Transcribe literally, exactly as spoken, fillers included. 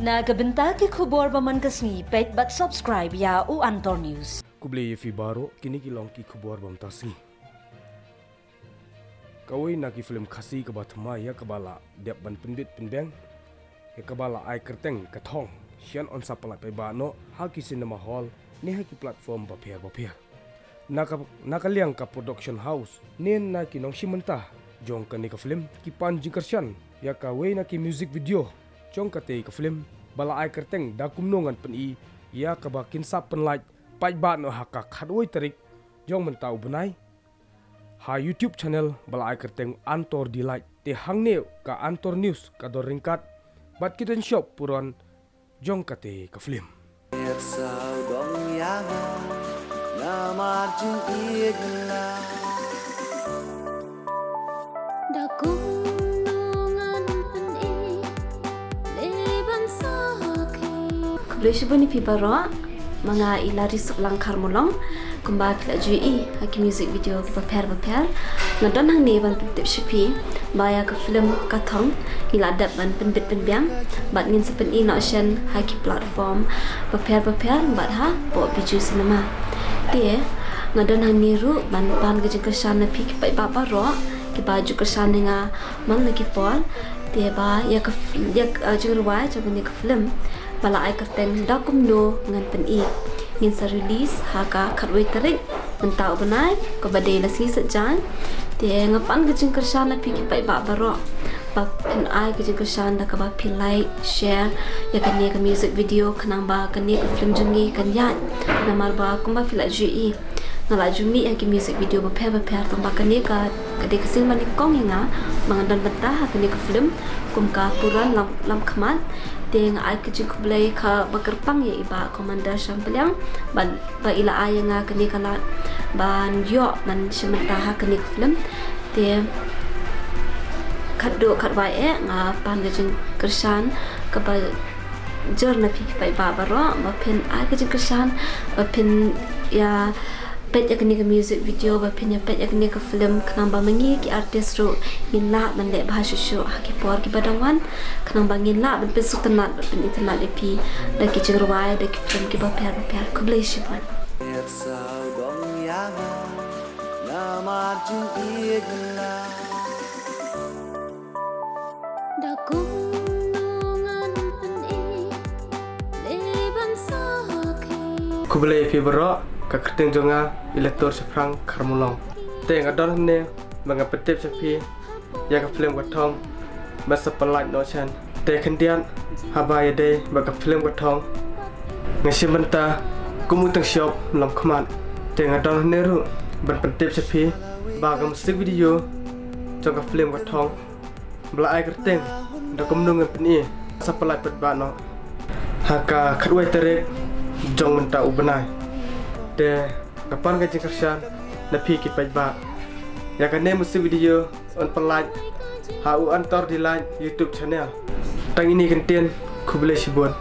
Na ka bynta ki khubor ba man ka sngi, peit bad subscribe ïa u Antor News. Khublei ïa phi baroh, kine ki long ki khubor ba mynta sngi. Kawei na ki film Khasi kaba thymmai ïa kaba la dep ban pynbit pynbiang ïa kaba la ai kyrteng Ka Thong, shen yn sa pyllait paidbah noh ha ki cinema hall ne ha ki platform bapher bapher. Na ka, na ka liang ka production house ne na ki nongshim bynta jong kane ka film ki pan jingkyrshan ïa kawei na ki music video jong katei ka film ba la ai kyrteng Da Kumno Ngan Pyni, ïa kaba kin sa pynlait paidbah noh ha ka khatwei tarik jong mynta u bnai ha YouTube channel ba la ai kyrteng Antor Delight. Te hangne ka Antor News ka don ryngkat bad ki don shop puron jong katei ka film. Khublei shibun ïa phi baroh, ma nga i Lari Suklang Kharmulong. Kumba phi la ju ïohi ha ki music video kiba pher bapher, nga don hangne ban pyntip sha phi ba ïa ka film Ka Thong ngi la dep ban pynbit pynbiang bad ngin sa pyni noh shen ha ki platform bapher bapher bad hapoh Bijou Cinema. Te nga don hangne ruh ban pan ka jingkyrshan na phi ki paidbah baroh kiba ju kyrshan ïa nga man la ki por. Te ba ïa ka f-, ïa ka, uh, jingrwai jong kane ka film ba la ai kyrteng Da Kumno Ngan Pyni ngin sa release ha ka khatwei tarik mynta u bnai, kaba dei la sngi Saitjaiñ. Te nga pan ka jingkyrshan na phi ki paidbah baroh ba phin ai ka jingkyrshan da kaba phi like, share ïa kane ka music video khnang ba kane ka film jong ngi kan ïaid. Namar ba kumba phi la ju ïohi, nga la ju mih ha ki music video bapher bapher, tang ba kane ka, ka dei ka sien ba nyngkong ïa nga ba nga don bynta ha kane ka film kum ka puran lam, lam khmat. Te nga ai ka jingkhublei kaba kyrpang ïa i Bah Commander Shangpliang ba, ba i la ai ïa nga kane ka lad ban ïoh ban shim bynta ha kane ka film. Te khatduh khatwai eh nga pan ka jingkyrshan kaba jur na phi ki paidbah baroh ba phin ai ka jingkyrshan, ba phin ïa peit ïa kane ka music video, ba phin ïa peit ïa kane ka film khnang ba ma ngi ki artist ruh ngin lah ban leh bha shuh shuh ha ki por kiba dang wan, khnang ba ngin lah ban pynsuk tynnat bad pyni tynnat ïa phi da ki jingrwai, da ki film kiba pher bapher. Khublei shibun. Khublei ïa phi baroh, ka kyrteng jong nga i Latur Shaphrang Kharmulong. Te nga don hangne ba ngan pyntip sha phi ïa ka film Ka Thong ban sa pyllait noh shen. Te khyndiat haba ïadei bad ka film Ka Thong nga shim bynta kum u teng shop lam khmat. Te nga don hangne ruh ban pyntip sha phi ba ka music video jong ka film Ka Thong ba la ai kyrteng Da Kumno Ngan Pyni sa pyllait paidbah noh ha ka khatwei tarik jong mynta u bnai. Te nga pan ka jingkyrshan na phi ki paidbah, ïa kane music video yn pyllait ha u Antor Delight YouTube channel. Tang ine i kyntien, khublei shibun.